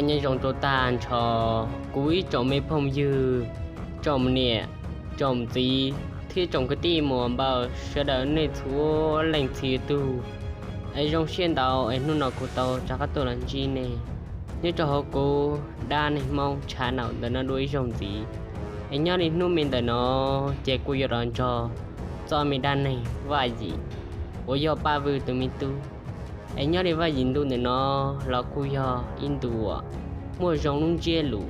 Nyob zoo rau tag nrho kuv ib tsoom me phooj ywg, tsoom niam, tsoom txiv thiab tsoom kwv tij muam npaws sawv daws nej txhua leej txhia tug. Es zoo siab ntau es hnub no kuv tau rov qab tuaj los ntsib nej nyob rau hauv kuv dab neeg Hmoob tshav naum ntawm no dua ib zaug ntxiv. Es nyob li hnub me ntawm no ces kuj yuav los nrog txoj me dab neeg Vaj Yim uas yog Paj Vwj tus me tub. Es nyob li Vaj Yim ntu ntawm no los kuj yog ib ntu uas muaj zoo lub ntsiab lus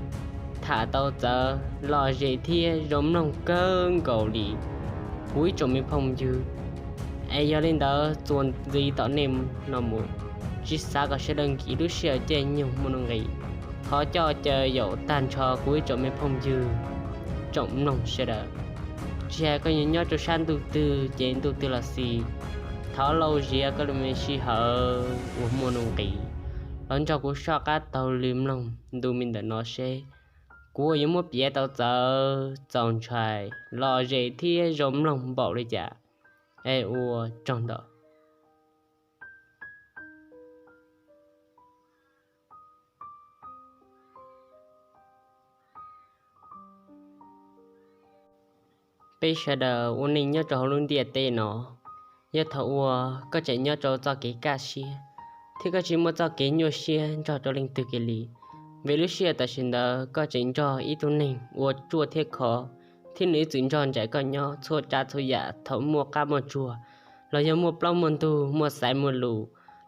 tham tau txawv lom zem thiab zoo mloog kawg nkaus li kuv ib tsoom me phooj ywg. Es yog li ntawd txuas ntxiv tom nej no mus, tsis xav kom sawv daws nkim lub sij hawm caij nyoog muaj nuj nqis, thov coj caw yaum tag nrho kuv ib tsoom me phooj ywg, tsoom mloog sawv daws, tsis hais koj yuav nyob rau sab ntuj twg ces ntuj twg los xij, thov lau zias koj lub me sij hawm uas muaj nuj nqis los nrog kuv soj qab taug lw mloog ntu me ntawm no seb kuv yuav muab piav tau txawv txaus ntshai lom zem thiab zoo mloog npaum li cas. Es ua tsaug ntau. Peb sawv daws ua neej nyob rau hauv lub ntiaj teb no, yog thaum uas koj tseem nyob rau txoj kev kaj siab thiab koj tsis muaj txoj kev nyuaj siab nrog rau leej twg kiag li. Vim lub sij hawm tam sim ntawd koj tseem nrog ib tug neeg ua ruaj thiab khov, thiab nws ib txwm nrog nraim koj nyob txhua tsav txhua yam thaum muaj qab muaj tsuag, los yog muaj plaub muaj ntug, muaj xaiv muaj lus,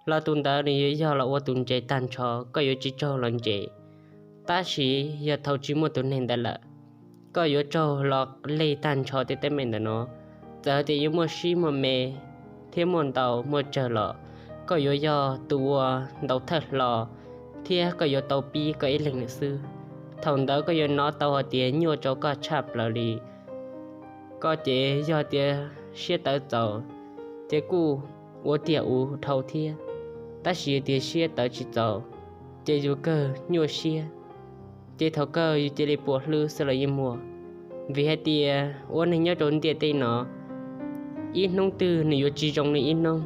los tus ntawd nws yuav yog los ua tus ntses tag nrho, koj yuav tsis raug los ntses. Tab sis yog thaum tsis muaj tus neeg ntawd lawm, koj yuav raug los leg tag nrho tej teeb meem ntawm no. Txawm hais tias yuav muaj sib muaj me thiab muaj ntau muaj tsawg los koj yuav yog tus uas ntaus thawj hlo, thiab koj yuav tau pib koj ib leeg lawm xwb. Thaum ntawd koj yuav hnov tau hais tias nyuaj rau koj tshaj plaws li. Koj ces yog tias siab tawv txaus ces kuj ua tiag ua dhau thiab, tab sis yog tias siab tawv tsis txaus ces yus kawg nyuaj siab, ces thaum kawg yus cia li puas hlwb xwb los yeej muaj. Vim hais tias ua neeg nyob rau ntiaj teb no, ib hnub twg nws yuav tsis zoo li ib hnub.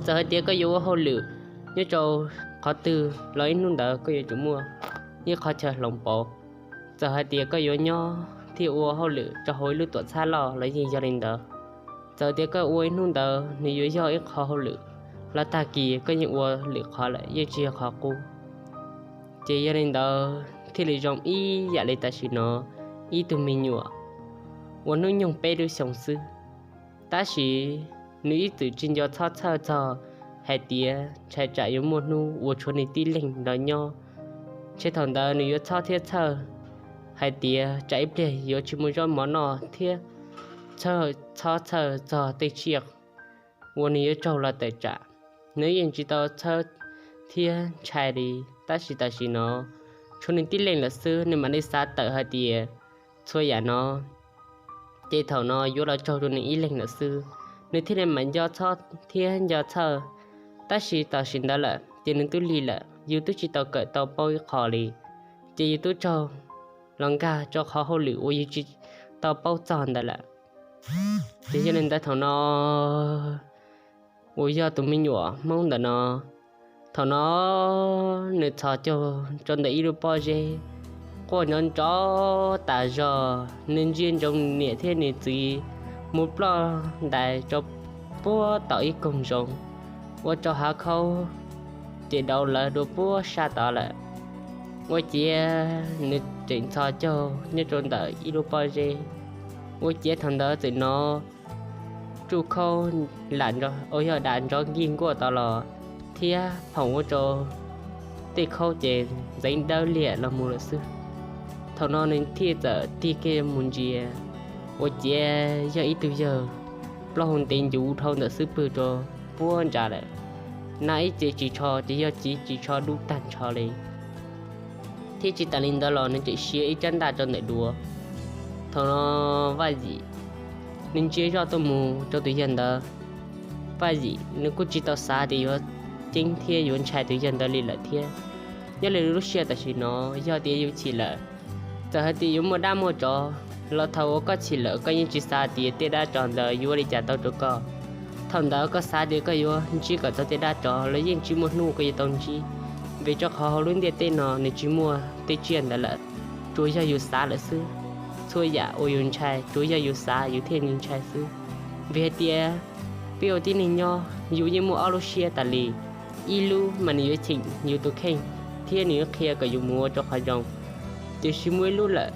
Txawm hais tias koj yuav ua hauj lwm nyob rau qhov twg los ib hnub ntawd koj yuav tsum muaj ib qhov chaw hloov pauv. Txawm hais tias koj yuav nyob thiab ua hauj lwm rau hauv ib lub tuam txhab loj los yeej yog li ntawd. Txawm tias koj ua ib hnub ntawd nws yuav yog ib qho hauj lwm, los tag kis koj yeej ua lwm qhov lawm yeej tsis yog qhov qub. Ces yog li ntawd thiaj li zoo ib yam li tam sim no ib tug me nyuam uas hnub nyoog peb lub xyoos xwb, tab sis nws ib txwm tsis nco txhob txhawj txog hais tias ntshai tsam yuav muaj hnub uas tshuav nws tib leeg nrog nyob. Ntshe thaum ntawd nws yuav txhob thiab txhawj hais tias tsam ib pliag yuav tsis muaj zaub mov noj thiab txhob txhawj txog tej tsiaj uas nws yuav raug los tawm tsam. Nws yeej tsis tau txhawj thiab ntshai li, tab sis tam sim no tshuav nws tib leeg lawm xwb, nws mam li xav tawm hais tias txhua yam no ces thaum no yuav los raug rau nws ib leeg lawm xwb, nws thiaj li mam nco txhob thiab nco txhawj. Tab sis tam sim ntawd lawm ces nws twb lig lawm, yus twb tsis tau kawm tau paub ib qho li, ces yus twb raug los nkag rau qhov hauj lwm uas yus tsis tau paub txog ntawd lawm. Ces yog li ntawd thaum no uas yog tus me nyuam Hmoob ntawm no, thaum no nws txhos caug rau ntawm ib lub pob zeb quaj nrov nrov tas zog, nws ntsia ntsoov niam thiab nws txiv mus ploj ntais rau puag tom ib koog zoov, ua rau hav khaub ces dauv lawv dua puag sab tod lawm. Ua ciav nws tseem txhos caug nyob rau ntawm ib lub pob zeb. Ua ciav thaum ntawd txawm hnov tsuj khaub lam, uas yog dam nrov nkig nkuaj tod los, thiab phoom ua rau tej khaub ces ntxeev dawb liam los mus lawm xwb. Thaum no nws thiaj txawm tig kiag mus ntsia, ua ciav yog ib tug yawg plaub hau ntev ncuv dhau ntawm xub pwg rau puag nrad lawm. Nag ib ce ris tsho ces yog ciav ris tsho dub tag nrho li, thiab tsis tas li ntawd los nws tseem siav ib rab ntaj rau ntawm duav. Thaum no Vaj Yim nws ntsia zoj tuaj mus rau tus yawg ntawd, Vaj Yim nws kuj tsis tau xav tias yuav ceeb thiab yuav ntshai tus yawg ntawd li lawm thiab. Nyob li lub sij hawm tam sim no, yog tias yus chim lawm, txawm hais tias yuav muaj dab muaj tsov, los thaum uas koj chim lawm koj yeej tsis xav tias tej dab tsov ntawd yuav ua li cas tau rau koj. Thaum ntawd koj xav tias koj yuav ntsib kom txog tej dab tsov los yeej tsis muaj hnub koj yuav tau ntsib. vim rau qhov hauv lub ntiaj teb no nws tsis muaj tej tsiaj ntawd lawm, tsuas yog yus xav lawm xwb. Txhua yam uas yus ntshai tsuas yog yus xav yus thiaj li ntshai xwb. Vim hais tias peb ua tib neeg nyob yus yeej muaj ob lub siab tas li, ib lub mas nws yuav cheem yus tus kheej thiab nws yuav qhia kom yus mus ua rau qhov zoo, tiam sis muaj ib lub lawm,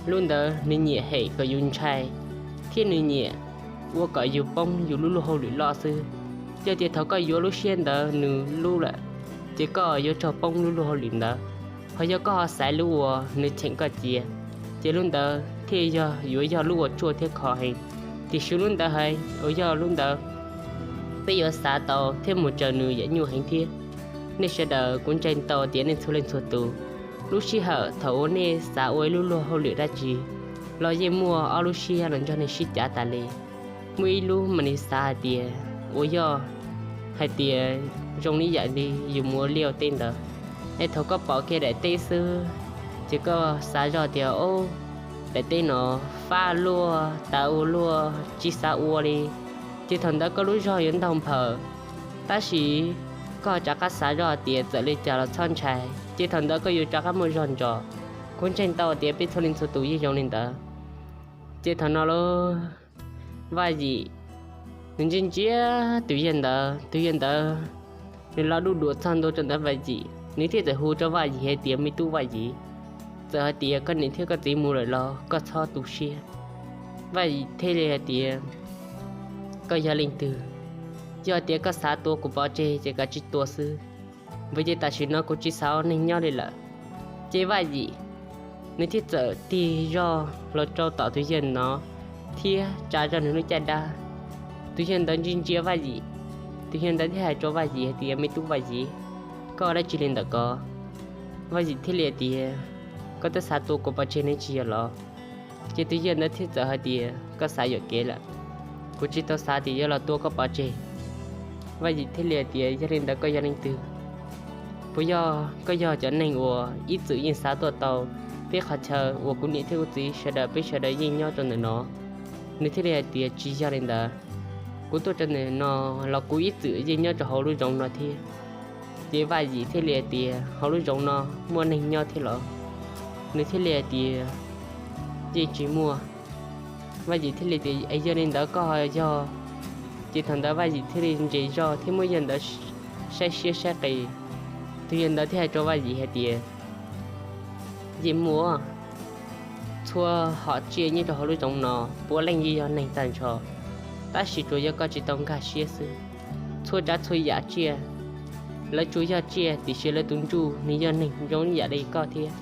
lub ntawd nws nyiam hem kom yus ntshai thiab nws nyiam ua kom yus poob yus lub luag hauj lwm loj xwb. Yog tias thaum koj yuav lub siab ntawd nws lub lawm, ces koj yuav raug poob lub luag hauj lwm ntawd. Ho yog koj ho xaiv lub uas nws cheem koj cia, ces lub ntawd thiaj yog yuav yog lub uas ruaj thiab khov heev. Tiam sis lub ntawd hais uas yog lub ntawd peb yuav xav tau thiab mus raws nws yam nyuaj heev thiab. Nej sawv daws, kuv ntseeg tau tias nej txhua leej txhua tus, lub sij hawm thaum uas nej xav ua ib lub luag hauj lwm dab tsi los yeej muaj ob lub siab los nrog nej sib cav tas li. Muaj ib lub mas nws xav hais tias uas yog hais tias zoo li yam li yus mus ua liaj ua teb ntawd, es thaum koj pom kiag daim teb xwb, ces koj xav zoj tias, o, daim teb no fab luaj, tas ua luaj, tsis xav ua li. Ces thaum ntawd koj lub zog yuav ntaug nphaws, tab sis koj rov qab xav zoj tias txawm li cas los txhob ntshai, ces thaum ntawd koj yuav rov qab muaj zog ntsos. Kuv ntseeg tau tias peb txhua leej txhua tus yeej zoo li ntawd. Ces thaum no lauj, Vaj Yim nws ntsia ntsia tus yawg ntawd, tus yawg ntawd nws los duj duam txog ntua rau ntawm Vaj Yim, nws thiaj txawm hu rau Vaj Yim hais tias, me tub Vaj Yim, txawm hais tias koj niam thiab koj txiv mus lawm los koj txhob tu siab. Vaj Yim thiaj li hais tias, koj yog leej twg? Yog tias koj xav tua kuv pov tseg ces koj cia li tua xwb, vim ces tam sim no kuv tsis xav ua neeg nyob li lawm. Ces Vaj Yim nws thiaj txawm tig zog los rau tom tus yawg no thiab tsa zog nws lub caj dab. Tus yawg ntawd ntsia ntsia Vaj Yim, tus yawg ntawd thiaj hais rau Vaj Yim hais tias, me tub Vaj Yim, koj ua dab tsi li ntawm ko? Vaj Yim thiaj li hais tias, koj twb xav tua kuv pov tseg ne tsis yog los? Ces tus yawg ntawd thiaj txawm hais tias, koj xav yuam kev lawm, kuv tsis tau xav tias yuav los tua koj pov tseg. Vaj Yim thiaj li hais tias, yog li ntawd koj yog leej twg? Puas yog koj yog cov neeg uas ib txwm yeej xav tuaj tau peb qhov chaw uas kuv niam thiab kuv txiv sawv daws peb sawv daws yeej nyob rau ntawm no? Nws thiaj li hais tias, tsis yog li ntawd, kuv tuaj rau ntawm no los kuv ib txwm yeej nyob rau hauv lub zoov no thiab. Ces Vaj Yim thiaj li hais tias, hauv lub zoov no muaj neeg nyob thiab los? Nws thiaj li hais tias, yeej tsis muaj. Vaj Yim thiaj li tias, es yog li ntawd koj ho yog? Ces thaum ntawd Vaj Yim thiaj li ntsia zog thiab muab yawg ntawd saib siab saib qis. Tus yawg ntawd thiaj hais rau Vaj Yim hais tias, yeej muaj, txhua hom tsiaj nyob rau hauv lub zoov no puav leej yeej yog neeg tag nrho, tab sis tsuas yog koj tsis tau nkag siab xwb. Txhua tsav txhua yam tsiaj, lawv tsuas yog tsiaj tiam sis lawv tus ntsuj nws yog neeg zoo ib yam li koj thiab,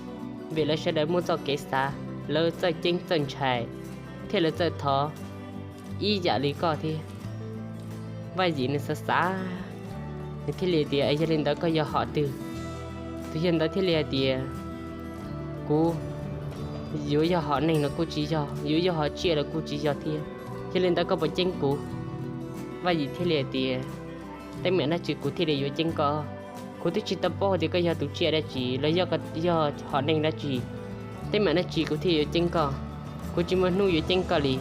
vim lawv sawv daws muaj txoj kev xav, lawv txawj ceeb txawj ntshai thiab lawv txawj thov ib yam li koj thiab. Vaj Yim nws xav xav, nws thiaj li tias, yog li ntawd koj yog hom twg? Tus yawg ntawd thiaj li hais tias, kuv yuav yog hom neeg los kuj tsis yog, yuav yog hom tsiaj los kuj tsis yog thiab. Yog li ntawd koj puas ceeb kuv? Vaj Yim thiaj li hais tias, teeb meem dab tsi kuv thiaj li yuav ceeb koj? Kuv twb tsis tau paub tias koj yog tus tsiaj dab tsi los yog hom neeg dab tsi, teeb meem dab tsi kuv thiaj yuav ceeb koj? Kuv tsis muaj hnub yuav ceeb koj li.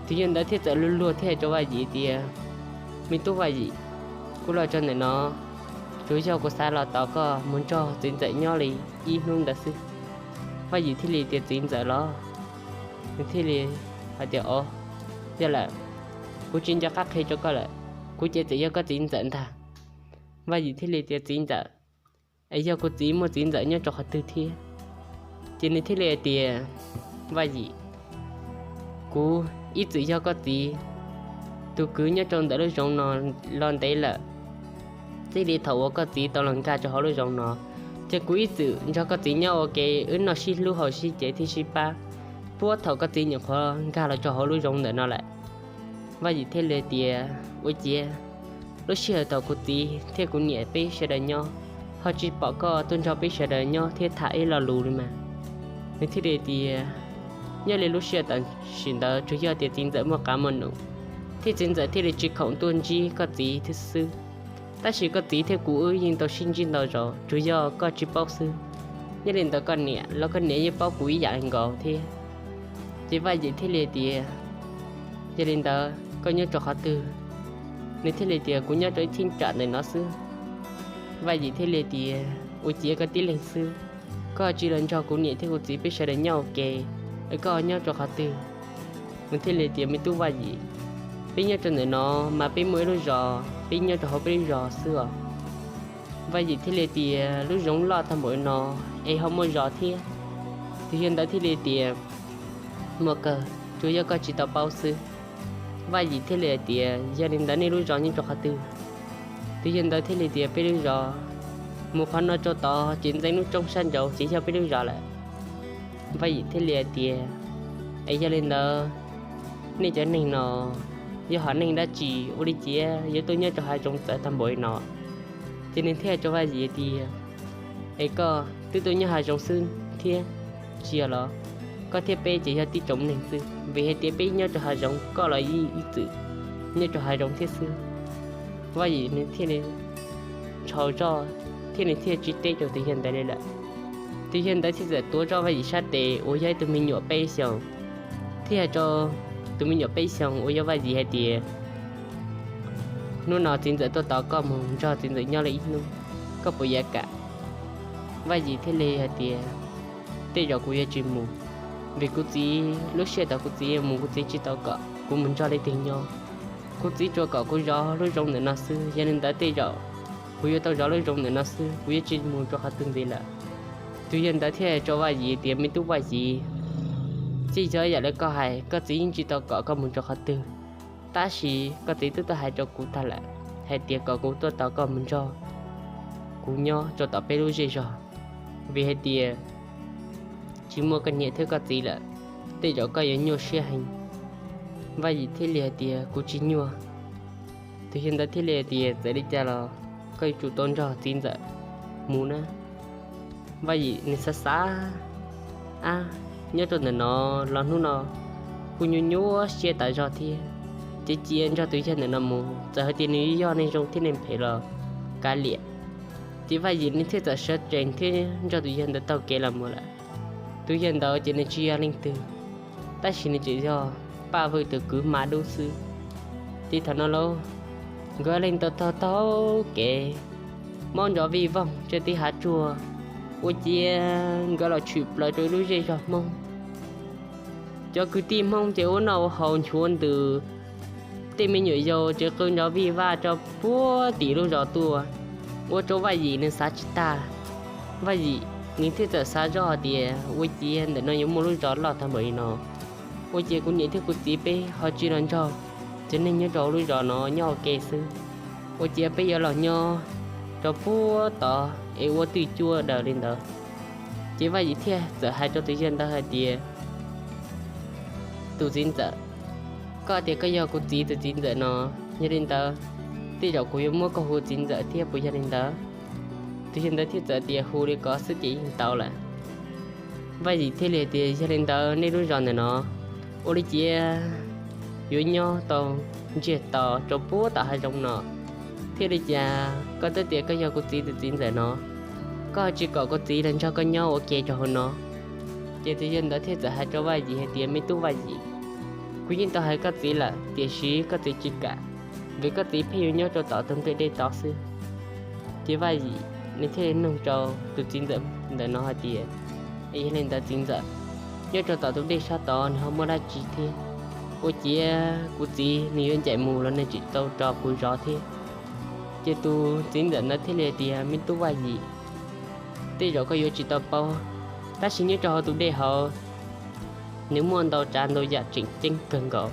Tus yawg ntawd thiaj txawm luag luag thiaj hais rau Vaj Yim tias, me tub Vaj Yim, kuv los rau ntawm no tsuas yog kuv xav los tos koj mus nrog txiv ntxawm nyob li ib hnub ntawd xwb. Vaj Yim thiaj li tias, txiv ntxawm los? Nws thiaj li hais tias, o, yog lawm, kuv tsis nco qab qhia rau koj lawm, kuv ces txawm yog koj txiv ntxawm ntag. Vaj Yim thiaj li tias, txiv ntxawm, es yog kuv txiv muaj txiv ntxawm nyob rau qhov twg thiab? Ces nws thiaj li hais tias, Vaj Yim, kuv ib txwm yog koj txiv tus kwv nyob rau ntawm lub zoov no los ntev lawm. Txij li thaum uas koj txiv tau los nkag rau hauv lub zoov no, ces kuv ib txwm nrog koj txiv nyob ua ke, wb noj sib hlub haus sib cev thiab sib pab, puag thaum koj txiv nyuam qhuav nkag los rau hauv lub zoov ntawm no lawm. Vaj Yim thiaj li tias, ua ciav lub sij hawm thaum kuv txiv thiab kuv niam peb sawv daws nyob, ho tsis pom koj tuaj nrog peb sawv daws nyob thiab tham ib lo lus li mas. Nws thiaj li tias, nyob li lub sij hawm tam sim ntawd tsuas yog tias txiv ntxawm muaj qab muaj num, thiab txiv ntxawm thiaj li tsis khoom tuaj ntsib koj txiv thiab xwb. Tab sis koj txiv thiab kuv wb yeej tau sib ntsib ntau zaus, tsuas yog koj tsis paub xwb. Nyob li ntawd koj niam los koj niam yeej paub kuv ib yam nkaus thiab. Ces Vaj Yim thiaj li tias, yog li ntawd koj nyob rau qhov twg? Nws thiaj li tias, kuv nyob rau ib cheeb tsam ntawm no xwb. Vaj Yim thiaj li tias, Ua ciav koj tib leeg xwb, koj tsis los nrog kuv niam thiab kuv txiv peb sawv daws nyob ua ke, es koj nyob rau qhov twg? Nws thiaj li tias, Me tub Vaj Yim, peb nyob rau ntawm no mas peb muaj ib lub zos, peb nyob rau hauv peb lub zos xwb os. Vaj Yim thiaj li tias, Lub zoov loj tag npaum no es ho muaj zos thiab? Tus yawg ntawd thiaj li tias, Muaj kawg, tsuas yog koj tsis tau paub xwb. Vaj Yim thiaj li hais tias, Yog li ntawd nej lub zos nyob rau qhov twg? Tus yawg ntawd thiaj li tias, Peb lub zos mus qhov no rau tod ces ntxeev lub roob sab nraud ces yog peb lub zos lawm. Vaj Yim thiaj li hais tias, Es yog li ntawd, nej cov neeg no yog hom neeg dab tsi ua li ciav yuav tuaj nyob rau hav zoov txawv tag npaum li no? Ces nws thiaj hais rau Vaj Yim tias, Es koj twb tuaj nyob hav zoov xwb thiab, tsis yog los? Koj thiab peb ces yog tib tsoom neeg xwb, vim hais tias peb nyob rau hav zoov, koj los ib txwm nyob rau hav zoov thiab xwb. Vaj Yim nws thiaj li ntshau zoj thiab nws thiaj tsis teb rau tus yawg ntawd li lawm. Tus yawg ntawd thiaj txawm tuav zoj Vaj Yim sab tes uas yog ib tug me nyuam peb xyoos, thiaj hais rau tus me nyuam peb xyoos uas yog Vaj Yim hais tias, Hnub no txiv ntxawm tuaj tos koj mus nrog txiv ntxawm nyob li ib hnub, koj puas yuav kam? Vaj Yim thiaj li hais tias, Tej zaum kuv yuav tsis mus, vim kuv txiv lub sij hawm thaum kuv txiv mus kuv txiv tsis tau kom kuv mus nrog leej twg nyob. Kuv txiv tsuas kom kuv zov lub zoov ntawm no xwb, yog li ntawd tej zaum kuv yuav tau zov lub zoov ntawm no xwb, kuv yuav tsis mus rau qhov twg ntxiv lawm. Tus yawg ntawd thiaj hais rau Vaj Yim tias, Me tub Vaj Yim, txij yog yam li koj hais, koj txiv yeej tsis tau kom koj mus rau qhov twg, tab sis koj txiv twb tuaj hais rau kuv tag lawm hais tias kom kuv tuaj tos koj mus nrog kuv nyob rau tom peb lub zej zog, vim hais tias tsis muaj koj niam thiab koj txiv lawm, tej zaum koj yuav nyuaj siab heev. Vaj Yim thiaj li hais tias, Kuv tsis nyuaj. Tus yawg ntawd thiaj li hais tias, Txawm li cas los koj yuav tsum tau nrog txiv ntxawm mus na. Vaj Yim nws xav xav, Ab, nyob rau ntawm no los hnub no kuj nyuaj nyuaj siab tas zog thiab, ces cia nrog tus yawg ntawm no mus, txawm hais tias nws yog neeg zoo thiab neeg phem los kav liam. Ces Vaj Yim nws thiaj txawm sawv tsees thiab nrog tus yawg ntawd taug kev los mus lawm. Tus yawg ntawd ces nws tsis yog leej twg, tab sis nws tseem yog Paj Vwj tus kwv Hma Dub xwb. Ces thaum no lauj, nkawd leej tau taug taug kev, maub ntsov vij voog tsa tib hav tsuag, ua ciav nkawd los tshwm plaws rau ib lub zej zog Hmoob. Cov kwv tij Hmoob ces ua noj ua haus nchuav ntws, tej me nyuam yaus ces qw ntsov vij vaj rau puag tim lub zos tuaj, ua rau Vaj Yim nws xav tsis tag. Vaj Yim nws thiaj txawm xav zoj hais tias, Ua ciav ntawm no yuav muaj lub zos loj tag npaum li no, ua ciav kuv niam thiab kuv txiv peb ho tsis los nrog cov neeg nyob rau hauv lub zos no nyob ua ke xwb, ua ciav peb yuav los nyob rau puag tod es ua twj cuab daws li ntawd. Ces Vaj Yim thiaj txawm hais rau tus yawg ntawd hais tias, Tus txiv ntxawm, koj tias koj yog kuv txiv tus txiv ntxawm no, yog li ntawd tej zaum kuv yuav muab koj hu txiv ntxawm thiab, puas yog li ntawd? Tus yawg ntawd thiaj txawm tias, Hu li ko xwb ces yeej tau lawm. Vaj Yim thiaj li tias, Yog li ntawd nej lub zos ntawm no ua li ciav yuav nyob tau ntsiag to rau puag tom hav zoov no, thiaj li cas koj twb tias koj yog kuv txiv tus txiv ntxawm no, koj tsis kom kuv txiv los nrog koj nyob ua ke rau hauv no? Ces tus yawg ntawd thiaj txawm hais rau Vaj Yim hais tias, Me tub Vaj Yim, kuv yeej tau hais koj txiv lawm, tiam sis koj txiv tsis kam, vim koj txiv pheej yuav nyob rau tom tus ntug dej tod xwb. Ces Vaj Yim nws thiaj li nug rau tus txiv ntxawm ntawm no hais tias, Yog li ntawd txiv ntxawm, nyob rau tom tus dej sab tod nws ho muaj dab tsi thiab? Ua ciav kuv txiv nws yuav ncaim mus los nws tsis tau tso kuv zov thiab. Ces tus txiv ntxawm ntawd thiaj li hais tias, Me tub Vaj Yim, tej zaum koj yuav tsis tau paub, tab sis nyob rau hauv tus dej hauv nws muaj ntau tsav ntau yam tseem ceeb kawg nkaus,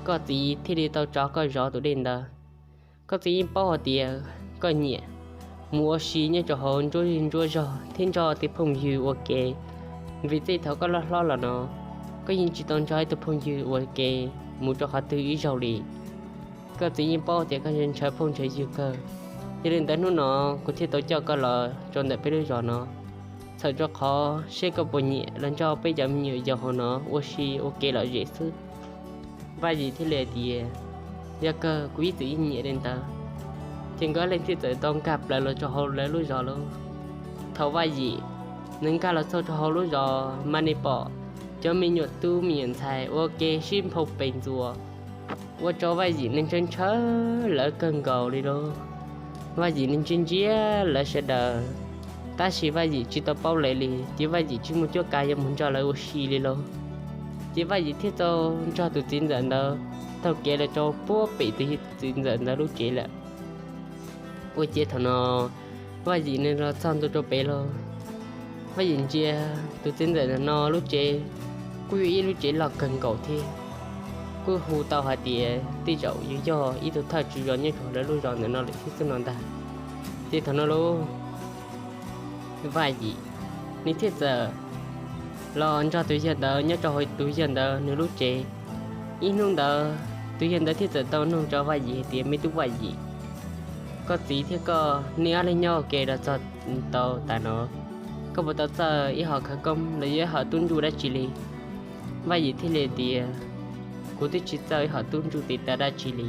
koj txiv thiaj li tau tso koj zov tus dej ntawd. Koj txiv yeej paub hais tias koj nyiam mus ua si nyob rau hauv nruab zej nruab zog thiab nrog tej phooj ywg ua ke, vim txij thaum koj loj hlob los no koj yeej tsis tau nrog ib tug phooj ywg ua ke mus rau qhov twg ib zaug li. Koj txiv yeej paub tias koj ntshaw phooj ntshaw ywg kawg, yog li ntawd hnub no kuv thiaj tau coj koj los rau ntawm peb lub zos no, txhawm rau qhov seb koj puas nyiam los nrog peb cov me nyuam yaus hauv no ua si ua ke lom zem xwb. Vaj Yim thiaj li hais tias, Yog kawg, kuv ib txwm yeej nyiam li ntawd. Ces nkawd leej thiaj txawm tau nkag plaws los rau hauv lawv lub zos lauj. Thaum Vaj Yim nws nkag los txog rau hauv lub zos mas nws pom cov me nyuam tub me nyuam ntxhais ua ke sib nphau pes ntxuas, ua rau Vaj Yim nws ntshaw ntshaw lawv kawg nkaus li lauj. Vaj Yim nws ntsia ntsia lawv sawv daws, tab sis Vaj Yim tsis tau paub lawv li, ces Vaj Yim tsis muaj cuab kav yuav mus nrog lawv ua si li lauj. Ces Vaj Yim thiaj tau nrog tus txiv ntxawm ntawd taug kev los rau puag pem tus txiv ntxawm ntawd lub tsev lawm. Ua ciav thaum no Vaj Yim nws los txog ntua rau pem lauj, Vaj Yim ntsia tus txiv ntxawm ntawm no lub tsev kuj yog ib lub tsev loj kawg nkaus thiab, kuj hu tau hais tias tej zaum yuav yog ib tug thawj tswj zos nyob rau lawv lub zos ntawm no lawm thiab xwb no ntag. Ces thaum no lauj, Vaj Yim nws thiaj txawm los nrog tus yawg ntawd nyob rau hauv tus yawg ntawd nws lub tsev. Ib hnub ntawd tus yawg ntawd thiaj txawm tau nug rau Vaj Yim hais tias, Me tub Vaj Yim, koj txiv thiab koj nej ob leeg nyob ua ke los txog tau tas no, koj puas tau txawj ib hom khawv koob los yog ib hom tub ntsuj dab tsi li? Vaj Yim thiaj li tias, Kuv twb tsis txawj ib hom tub ntsuj tes taw dab tsi li,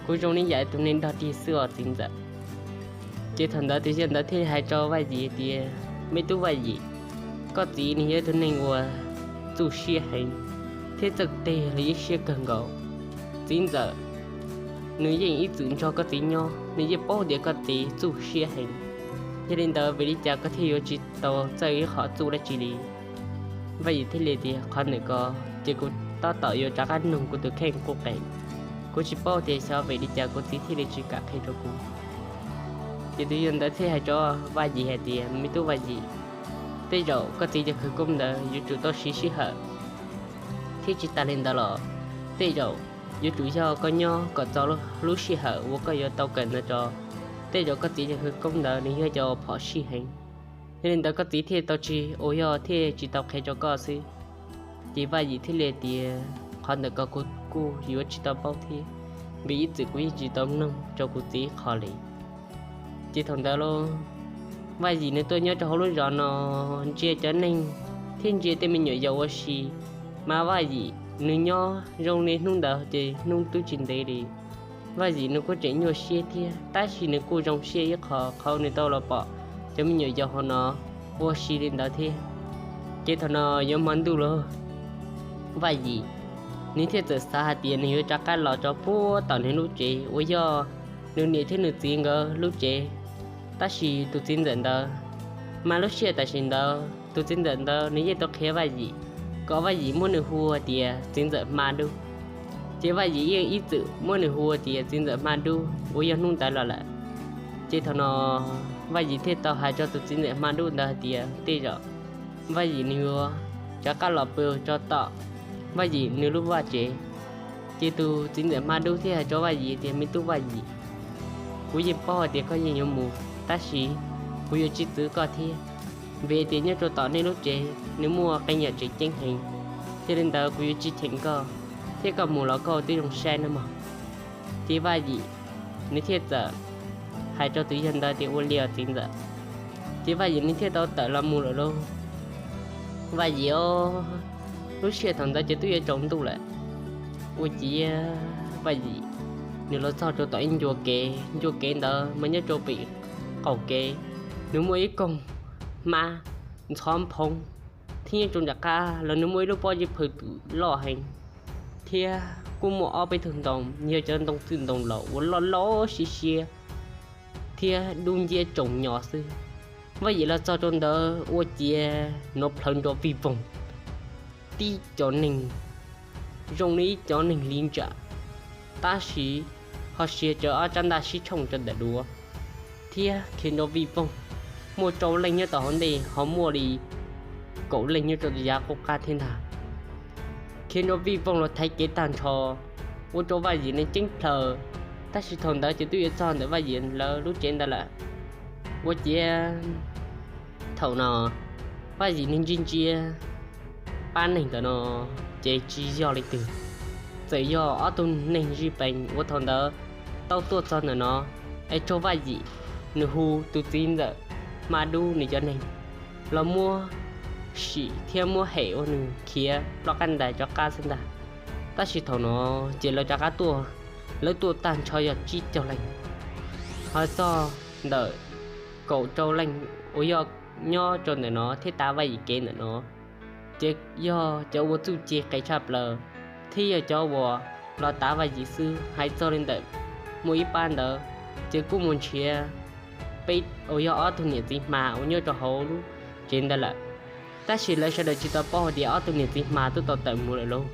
kuv zoo li yam tus neeg dog dig xwb os txiv ntxawm. Ces thaum ntawd tus yawg ntawd thiaj li hais rau Vaj Yim tias, Me tub Vaj Yim, koj txiv nws yog ib tug neeg uas txuj siab heev thiab txawj teg los yeej siab kawg nkaus. Txiv ntxawm nws yeej ib txwm nrog koj txiv nyob, nws yeej paub tias koj txiv txuj siab heev. Yog li ntawd vim li cas koj thiaj yuav tsis tau txawj ib qho txuj dab tsi li? Vaj Yim thiaj li tias, Qhov ntawm ko ces kuv tab tom yuav rov qab nug kuv tus kheej qub qees, kuv tsis paub tias xyov vim li cas kuv txiv thiaj li tsis kam qhia rau kuv. Ces tus yawg ntawd thiaj hais rau Vaj Yim hais tias, Me tub Vaj Yim, tej zaum koj txiv cov khawv koob ntawd yuav tsum tau siv sij hawm, thiab tsis tas li ntawd los tej zaum yuav tsum yog koj nyob kom txog lub sij hawm uas koj yuav tau kawm ntawd tso. Tej zaum koj txiv cov khawv koob ntawd nws yog cov phom sij heev, yog li ntawd koj txiv thiaj tau tsis ua, yog thiaj tsis tau qhia rau koj xwb. Ces Vaj Yim thiaj li tias, Qhov ntawm ko kuv kuj yuav tsis tau paub thiab, vim ib txwm kuv yeej tsis tau nug rau kuv txiv qhov li. Ces thaum ntawd lauj, Vaj Yim nws tuaj nyob rau hauv lub zos no, ntsia cov neeg thiab ntsia tej me nyuam yaus ua si, mas Vaj Yim nws nyob zoo li hnub ntawd ces hnub twb tsis ntev li. Vaj Yim nws kuj tseem nyuaj siab thiab, tab sis nws kuj zoo siab ib qho qhov nws tau los pom cov me nyuam yaus hauv no ua si li ntawd thiab. Ces thaum no yuav hmo ntuj lauj, Vaj Yim nws thiaj txawm xav hais tias nws yuav rov qab los rau puag tom nws lub tsev uas yog nws niam thiab nws txiv nkawd lub tsev. Tab sis tus txiv ntxawm ntawd, mas lub sij hawm tam sim ntawd tus txiv ntxawm ntawd nws yeej tau qhia Vaj Yim kom Vaj Yim muab nws hu tias txiv ntxawm Hma Dub. Ces Vaj Yim yeej ib txwm muab nws hu tias txiv ntxawm Hma Dub uas yog hnub ntawd los lawm. Ces thaum no Vaj Yim thiaj tau hais rau tus txiv ntxawm Hma Dub ntawd hais tias tej zaum Vaj Yim nws yuav rov qab los pw rau tom Vaj Yim nws lub vaj tsev. Ces tus txiv ntxawm Hma Dub thiaj hais rau Vaj Yim tias, Me tub Vaj Yim, kuv yeej paub hais tias koj yeej yuav mus, tab sis kuv yuav tsis txwv koj thiab, vim tias nyob rau tom nej lub tsev nws muaj qee yam tseem ceeb heev. Yog li ntawd kuv yuav tsis cheem koj, thiab koj mus los koj twb zoo saib nawb mog. Ces Vaj Yim nws thiaj txawm hais rau tus yawg ntawd tias, Ua li os txiv ntxawm. Ces Vaj Yim nws thiaj tau tawm los mus lawm lauj. Vaj Yim os, lub sij hawm thaum ntawd ces twb yuav tsaus ntuj lawm. Ua ciav Vaj Yim nws los txog rau tom ib ncua kev, ncua kev ntawd mas nyob rau pem qaum kev, nws muaj ib koog hmab ntxhov nphoo, thiab nyob rau nram qab los nws muaj ib lub pob zeb phaw twm loj heev, thiab kuj muaj ob peb tug ntoo, yog cov ntoo txwj ntoo laus uas loj loj siab siab thiab dub nciab tsoos nyo xwb. Vaj Yim los txog rau ntawd ua ciav nov plhawv nrov vij voog, tib cov neeg zoo li ib cov neeg li ntsam, tab sis ho siav cov ob rab ntaj sib tshooj rau ntawm duav, thiab khiav nrov vij voog, muaj rau leej nyob tom hauv ntej, ho muaj li kaum leej nyob rau yav qub qab thiab ntag. Khiav nrov vij voog los thaiv kev tag nrho, ua rau Vaj Yim nws ceeb plhaws. Tab sis thaum ntawd ces twb yuav txog ntawm Vaj Yim lawv lub tsev ntawd lawm. Ua ciav thaum no Vaj Yim nws ntsia ntsia pab neeg ntawm no ces tsis yog leej twg, txawm yog ob tug neeg zij pees uas thaum ntawd tau tuaj txog ntawm no es raug Vaj Yim nws hu tus txiv ntxawm Hma Dub nws cov neeg los muab sim thiab muab hem ua nws khiav ploj qab ntais rov qab xwb ntag. Tab sis thaum no ces lawv rov qab tuaj, lawv tuaj tag nrho yog tsib caug leej, ho txog ntawm kaum rau leej uas yog nyob rau ntawm no thiab tav Vaj Yim kev ntawm no, ces yog cov uas txuj ci qis tshaj plaws thiab yog cov uas los tav Vaj Yim xwb. Hais txog li ntawm muaj ib pab ntawd ces kuj mus nrhiav peb uas yog ob tug niam txiv hma uas nyob rau hauv lub tsev ntawd lawm. Tab sis lawv sawv daws tsis tau paub hais tias ob tug niam txiv hma twb tau tawm mus lawm lauj.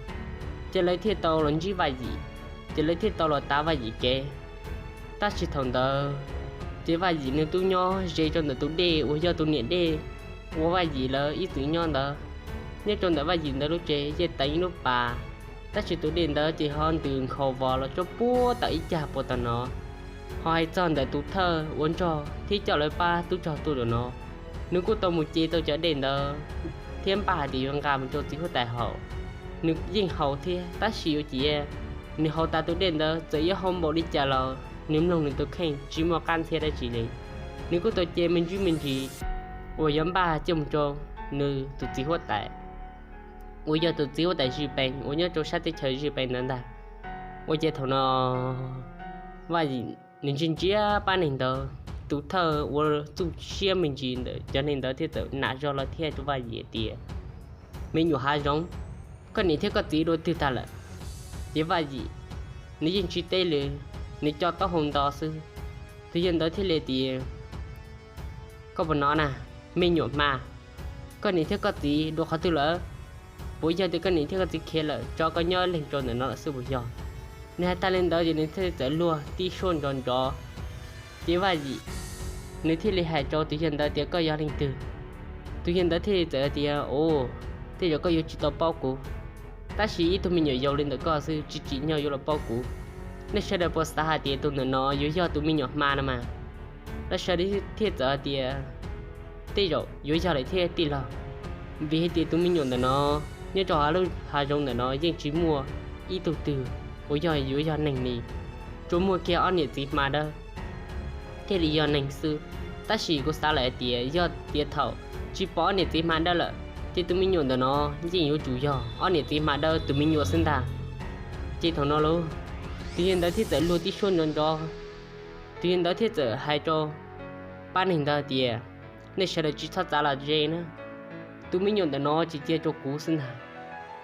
Ces lawv thiaj tau los ntsib Vaj Yim, ces lawv thiaj tau los tav Vaj Yim kev. Tab sis thaum ntawd ces Vaj Yim nws twb nyob ze rau ntawm tus dej uas yog tus niam dej uas Vaj Yim lawv ib txwm nyob ntawd. Nyob rau ntawm Vaj Yim ntawd lub tsev yeej teev ib lub pas, tab sis tus dej ntawd ces ho ntws nkhaus vos los tsuab puag tom ib cag puag tom no, ho hais txog ntawm tus thawj uas nrog thiab coj lawv pab tub rog tuaj zaum no, nws kuj tau mus ce tau cov dej ntawd thiab npaj hais tias yuav nqa mus rau txiv huab tais haus. Nws yeej haus thiab, tab sis yuav ciav nws haus tas tus dej ntawd txawm yuav haus npaum li cas los nws mloog nws tus kheej tsis muaj qab ntxhiab dab tsi li. Nws kuj tau ce me ntsis me ntsis uas yuav npaj coj mus rau nws tus txiv huab tais, uas yog tus txiv huab tais Zij Pees uas nyob rau sab teb chaws Zij Pees ntawd ntag. Ua ces thaum no Vaj Yim nws ntsia ntsia pab neeg ntawd, tus thawj uas txuj siab me ntsis ntawm cov neeg ntawd thiaj txawm nam zog los thiaj rau Vaj Yim tias, Me nyuam hav zoov, koj niam thiab koj txiv dua twg tag lawm? Ces Vaj Yim nws yeej tsis teb li, nws co taub hau nto xwb. Tus yawg ntawd thiaj li tias, Koj puas hnov na, me nyuam hma, koj niam thiab koj txiv dua qhov twg lawm? Puas yog tias koj niam thiab koj txiv khiav lawm tso koj nyob leeg rau ntawm no lawm xwb puas yog? Nws hais tag li ntawd ces nws thiaj txawm luag tib suab nrov nrov. Ces Vaj Yim nws thiaj li hais rau tus yawg ntawd tias, Koj yog leej twg? Tus yawg ntawd thiaj li txawm tias, Ua, tej zaum koj yuav tsis tau paub kuv, tab sis ib tug me nyuam yaus li ntawm koj xwb tsis tsim nyog yuav los paub kuv. Nej sawv daws puas xav hais tias tus ntawm no yuav yog tus me nyuam hma no mas? Lawv sawv daws thiaj txawm hais tias, Tej zaum yuav yog lawm thiab tij laug, vim hais tias tus me nyuam ntawm no nyob rau hauv lub hav zoov ntawm no yeej tsis muaj ib tug twg uas yog yuav yog neeg li, tsuas muaj kiag ob niam txiv hma dawb thiaj li yog neeg xwb. Tab sis kuv xav lawm hais tias yog tias thaum tsis pom ob niam txiv hma dawb lawm, ces tus me nyuam ntawm no yeej yuav tsum yog ob niam txiv hma dawb tus me nyuam xwb ntag. Ces thaum no lauj, tus yawg ntawd thiaj txawm luag tib suab nrov nrov, tus yawg ntawd thiaj txawm hais rau pab neeg ntawd tias, Nej sawv daws tsis txhob txav los ze na, tus me nyuam ntawm no tsis cia rau kuv xwb ntag.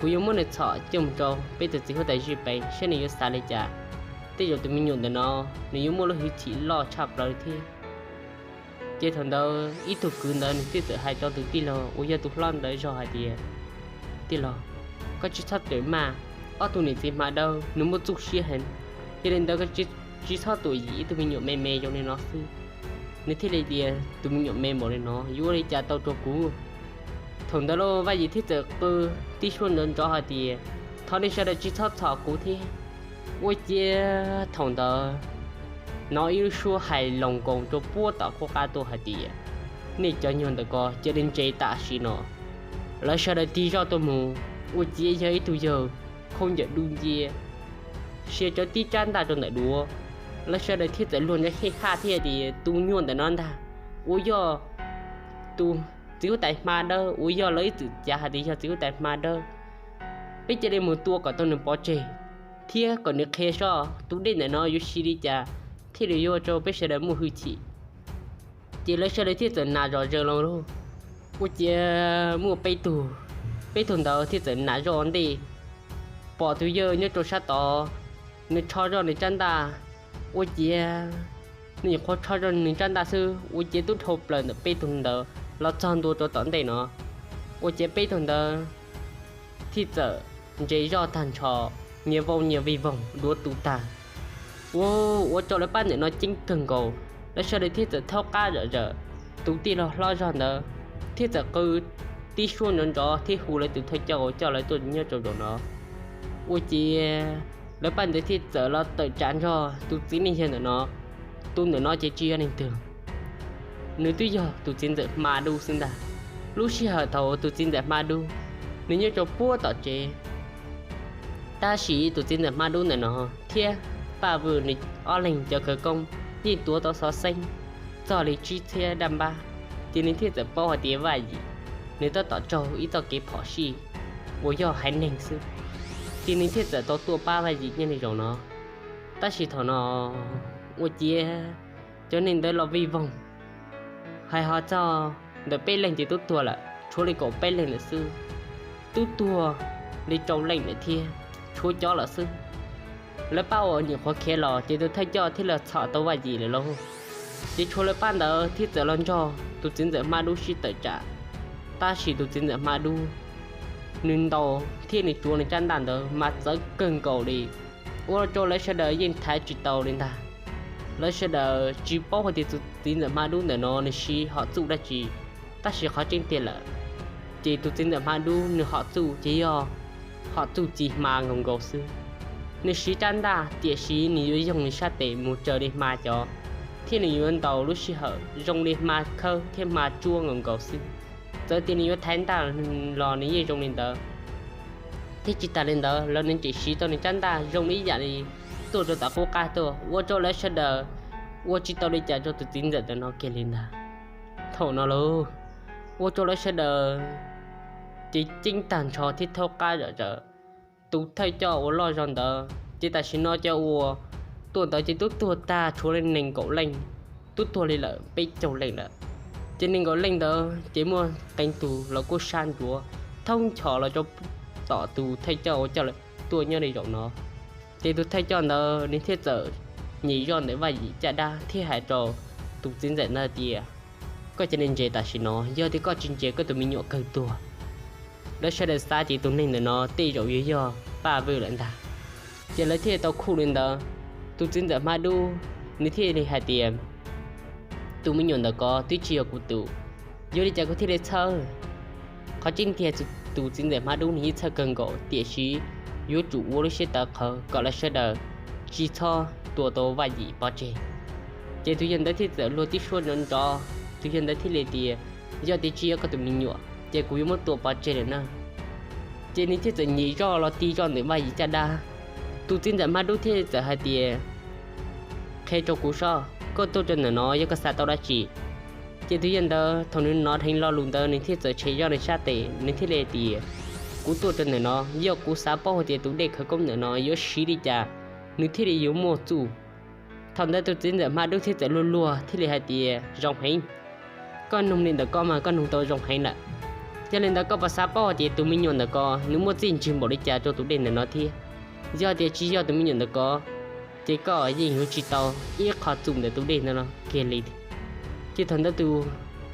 Kuv yuav muab nws txhom coj mus rau peb tus txiv huab tais Zij Pees saib nws yuav xav li cas. Tej zaum tus me nyuam ntawm no nws yuav muaj lub hwj chim loj tshaj plaws thiab. Ces thaum ntawd ib tug kwv ntawd nws thiaj txawm hais rau tus tij laug uas yog tus hlob ntawd zog hais tias, Tij laug, koj tsis txhob rawm maj, ob tug niam txiv hma dawb nws muaj txuj siab heev, yog li ntawd koj tsis txhob tuam yim ib tug me nyuam me me zoo li no xwb. Nws thiaj li tias, Tus me nyuam me npaum li no yuav ua li cas tau rau kuv? Thaum ntawd lauj, Vaj Yim thiaj txawm qw tib suab nrov nrov hais tias, Thov nej sawv daws tsis txhob txhom kuv thiab. Ua ciav thaum ntawd hnov ib lub suab hais loos nkoos rau puag tom qub qab tuaj hais tias, Nej cov nyuag ntawm ko cia li ntse tam sim no. Lawv sawv daws tig zoj tuaj mus, ua ciav yog ib tug yawg khaub ncaws dub nciab, sia cov tib tsab ntaj rau ntawm duav. Lawv sawv daws thiaj txawm luag nrov hej haj thiab tias, Tus nyuag ntawm no ntag uas yog tus txiv huab tais hma dawb uas yog lawv ib txwm cav hais tias yog txiv huab tais hma dawb. Peb cia li mus tua kom tau nws pov tseg thiab kom nws qhia seb tus dej ntawm no yuav siv li cas thiaj li yuav ua rau peb sawv daws muaj hwj chim. Ces lawv sawv daws thiaj txawm nam zom zaws los lauj. Ua ciav muaj peb tug, peb tug ntawd thiaj txawm nam zoj ua ntej, pom tus yawg nyob rau sab tod, nws rho zoj nws tsab ntaj. Ua ciav nws nyuam qhuav rho zoj nws tsab ntaj xwb, ua ciav twb dhau plaws ntawm peb tug ntawd los txog ntua rau tom ntej no. Ua ciav peb tug ntawd thiaj txawm ntse zoj tag nrho, nyias vau nyias vij voog duav tu tag. Ua, ua rau lawv pab ntawm no ceeb kawg nkaus, lawv sawv daws thiaj txawm thaub qab zom zaws. Tus tij laug hlob zog ntawd thiaj txawm qw tib suab nrov nrov thiab hu lawv tus thawj coj uas coj lawv tuaj nyob rau zaum no. Ua ciav lawv pab ntawd thiaj txawm los tawm tsam nrog tus txiv neej yawg ntawm no. Tus ntawm no ces tsis yog leej twg, nws twb yog tus txiv ntxawm hma dub xwb ntag. Lub sij hawm thaum tus txiv ntxawm hma dub, nws nyob rau puag tom tsev. Tab sis tus txiv ntxawm hma dub ntawm no thiab Paj Vwm nws ob leeg cov khawv koob yeej tuav tau xov xeeb txog li tsib txhiab daj npab, ces nws thiaj txawm paub hais tias Vaj Yim nws tab tom raug ib txoj kev phom sij uas yog haiv neeg xwb, ces nws thiaj txawm tau tuaj pab Vaj Yim nyob li zaum no. Tab sis thaum no ua ciav cov neeg ntawd los vij voog, hais ho txog ntawm peb leeg ces twb tuag lawm tshuav li kaum peb leeg lawm xwb, twb tuag li rau leej lawm thiab tshuav cov lawm xwb. lawv pab uas nyuam qhuav khiav los ces tus thawj coj thiaj los txhom tau Vaj Yim lawm lauj. Ces tshuav lawv pab ntawd thiaj txawm los nrog tus txiv ntxawm Hmab Dub sib tawm tsam. Tab sis tus txiv ntxawm Hmab Dub nws ntaus thiab nws tsuav nws rab ntaj ntawd mas txawv kawg nkaus li, ua rau lawv sawv daws yeej thaiv tsis tau li ntag. Lawv sawv daws tsis paub hais tias tus txiv ntxawm Hmab Dub ntawm no nws siv hom txuj dab tsi, tab sis qhov tseeb tiag lawm ces tus txiv ntxawm Hmab Dub nws hom txuj ces yog hom txuj ci hma nkaus nkaus xwb. Nws siv rab ntaj tiam sis nws yuav yoog nws sab tes mus raws li hma cov, thiab nws yuav ntaus lub sij hawm zoo li hma khawb thiab hma tsuab nkaus nkaus xwb. Txawm tias nws yuav thaiv ntaj los nws yeej zoo li ntawd. Thiab tsis tas li ntawd los nws tseem siv tau nws rab ntaj zoo li ib yam li tuaj rau tom qub qab tuaj, ua rau lawv sawv daws ua tsis tau li cas rau tus txiv ntxawm ntawm no kiag li ntag. Thaum no lauj, ua rau lawv sawv daws ces ceeb tag nrho thiab thaub qab zom zaws. Tus thawj coj uas loj zog ntawd ces tam sim no cov uas tuaj ntawd ces twb tuag tag tshuav li nees nkaum leej, twb tuag li lawm peb caug leej lawm. Ces nees nkaum leej ntawd ces muaj qee tus los kuj sab ntsuav thoob nchos los rau tom tus thawj coj uas coj lawv tuaj nyob li zaum no. Ces tus thawj coj ntawd nws thiaj txawm nyem zoj ntawm Vaj Yim caj dab thiab hais rau tus txiv ntxawm ntawd tias, koj cia li ntsia tam sim no, yog tias koj tsis ntsia koj tus me nyuam kawg tuag. Lawv sawv daws xav tias tus neeg ntawm no tej zaum yuav yog Paj Vwj lawm ntag. Ces lawv thiaj tau khuj li ntawd. Tus txiv ntxawm Hmab Dub nws thiaj li hais tias, tus me nyuam ntawm ko twb tsis yog kuv tus, yuav li cas kuv thiaj li txhawj? Qhov tseeb tiag tus txiv ntxawm Hmab Dub nws yeej txhawj kawg nkaus tiam sis yuav tsum ua lub siab tawv qhawv kom lawv sawv daws tsis txhob tua tau Vaj Yim pov tseg. Ces tus yawg ntawd thiaj txawm luag tib suab nrov nrov, tus yawg ntawd thiaj li tias, yog tias tsis yog koj tus me nyuam ces kuv yuav muab tua pov tseg lawm na. Ces nws thiaj txawm nyem zoj los ti zoj ntawm Vaj Yim caj dab. Tus txiv ntxawm Hmab Dub thiaj txawm hais tias, qhia rau kuv sob, koj tuaj rau ntawm no yog koj xav tau dab tsi? Ces tus yawg ntawd thaum nws hnov dheev lo lus ntawd nws thiaj txawm tshem zoj nws sab tes, nws thiaj li tias, kuv tuaj rau ntawm no yog kuv xav paub hais tias tus dej khawv koob ntawm no yuav siv li cas nws thiaj li yuav muaj txuj. Thaum ntawd tus txiv ntxawm Hmab Dub thiaj txawm luag luag thiaj li hais tias, zoo heev, koj nug li ntawm ko mas koj nug tau zoo heev lawm. Yog li ntawd koj puas xav paub hais tias tus me nyuam ntawm ko nws muaj txiaj ntsig npaum li cas rau tus dej ntawm no thiab? Yog tias tsis yog tus me nyuam ntawm ko, ces koj yeej yuav tsis tau ib qho txuj ntawm tus dej ntawm no kiag li. Ces thaum ntawd tus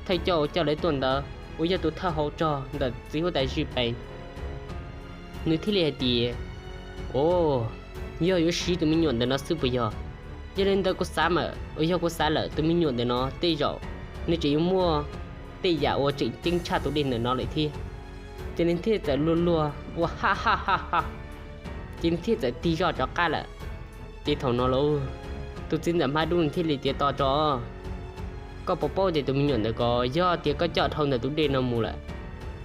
thawj coj uas coj lawv tuaj ntawd uas yog tus thawj hauv rog ntawm txiv huab tais Zij Pees, nws thiaj li hais tias, o, yog yuav siv tus me nyuam ntawm no xwb puas yog? Yog li ntawd kuv xav mas, uas yog kuv xav lawm tus me nyuam ntawm no tej zaum nws tseem yuav muaj tej yam uas tseem ceeb tshaj tus dej ntawm no lawm thiab. Ces nws thiaj txawm luag luag ua ha ha ha ha, ces nws thiaj txawm tig zoj rov qab lawm. Ces thaum no lauj, tus txiv ntxawm Hmab Dub nws thiaj li tias, tos tso, koj puas paub tias tus me nyuam ntawm ko yog tias koj coj dhau ntawm tus dej no mus lawm,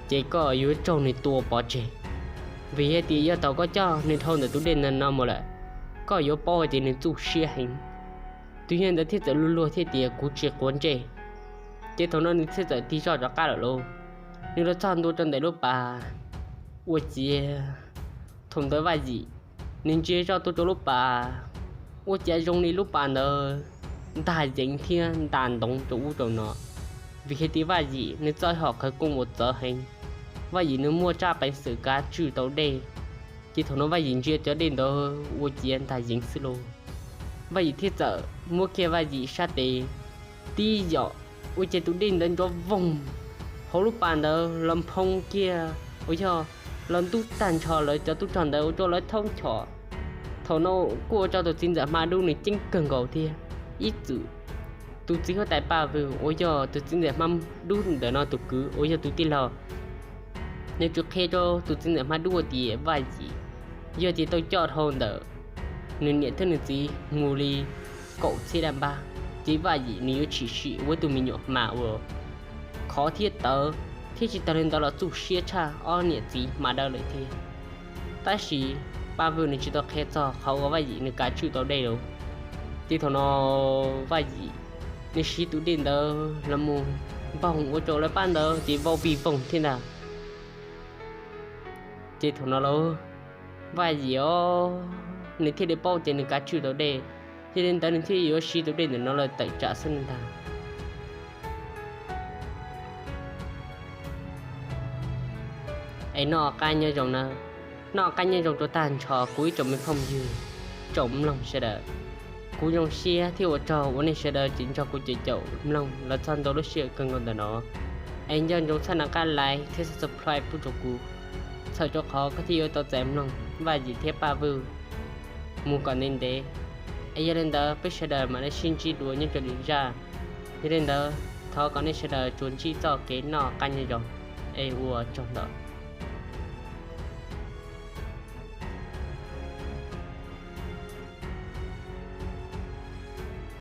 ces koj yuav raug nws tua pov tseg. Vim hais tias yog thaum koj coj nws dhau ntawm tus dej ntawm no mus lawm, koj yuav paub hais tias nws txuj siab heev. Tus yawg ntawd thiaj txawm luag luag thiaj tias, kuv tsis quav ntsej. Ces thaum no nws thiaj txawm tig zoj rov qab lawm lauj. Nws los txog ntua rau ntawm lub pas, ua ciav thaum ntawd Vaj Yim nws ntsia zoj tuaj rau lub pas, ua ciav zoo li lub pas ntawd ntag yeev thiab nta ntoov rau ub rau no. Vim hais tias Vaj Yim nws txoj hom khawv koob uas txawv heev, Vaj Yim nws muaj tsab peev xwm kav tswj tau dej. Ces thaum no Vaj Yim ntsia cov dej ntawd ua ciav ntag yeev xwb lauj. Vaj Yim thiaj txawm muab kiag Vaj Yim sab tes tib yam, ua ciav tus dej ntawd nrov voog, hauv lub pas ntawd los nphoo kiag uas yog los ntub tag nrho lawv cov tub rog ntawd ua rau lawv thaub nchos. Thaum no kuj ua rau tus txiv ntxawm Hmab Dub nws ceeb kawg nkaus thiab. Ib txwm tus txiv huab tais Paj Vwj uas yog tus txiv ntxawm Hmab Dub ntawm no tus kwv uas yog tus tij laug, nws tsuas qhia rau tus txiv ntxawm Hmab Dub hais tias Vaj Yim yog tias tau coj dhau ntawm nws niam thiab nws txiv mus li kaum txhiab dab npab, ces Vaj Yim nws yuav tshwm sim ua ib tug me nyuam hma uas khov thiab tawv, thiab tsis tas li ntawd los txuj siab tshaj ob niam txiv hma dawb lawm thiab. Tab sis Paj Vwj nws tsis tau qhia txog qhov uas Vaj Yim nws kav tswj tau dej lauj. Ces thaum no Vaj Yim nws siv tus dej ntawd los mus npoog ua rau lawv pab ntawd ces vau vij voog thiab ntag. Ces thaum no lauj, Vaj Yim os, nws thiaj li paub tias nws kav tswj tau dej, yog li ntawd nws thiaj yuav siv tus dej ntawm no los tawm tsam xwb ntag. Es noj qab nyob zoo na, noj qab nyob zoo rau tag nrho kuv ib tsoom me phooj ywg. tsoom mloog sawv daws. Kuv zoo siab thiab ua tsaug uas nej sawv daws tseem nrog kuv caum caum mloog los txog ntua lub sij hawm kawg nkaus ntawm no. Es nco ntsoov txhawb nqa like thiab subscribe pub rau kuv, txhawm rau qhov koj thiaj yuav tau txais mloog Vaj Yim thiab Paj Vwj mus kom ntev ntev. Es yog li ntawd peb sawv daws mam li sib ntsib dua nyob rau lwm zaj. Yog li ntawd thov kom nej sawv daws tsuas ntsib txoj kev noj qab nyob zoo, es ua tsaug ntau.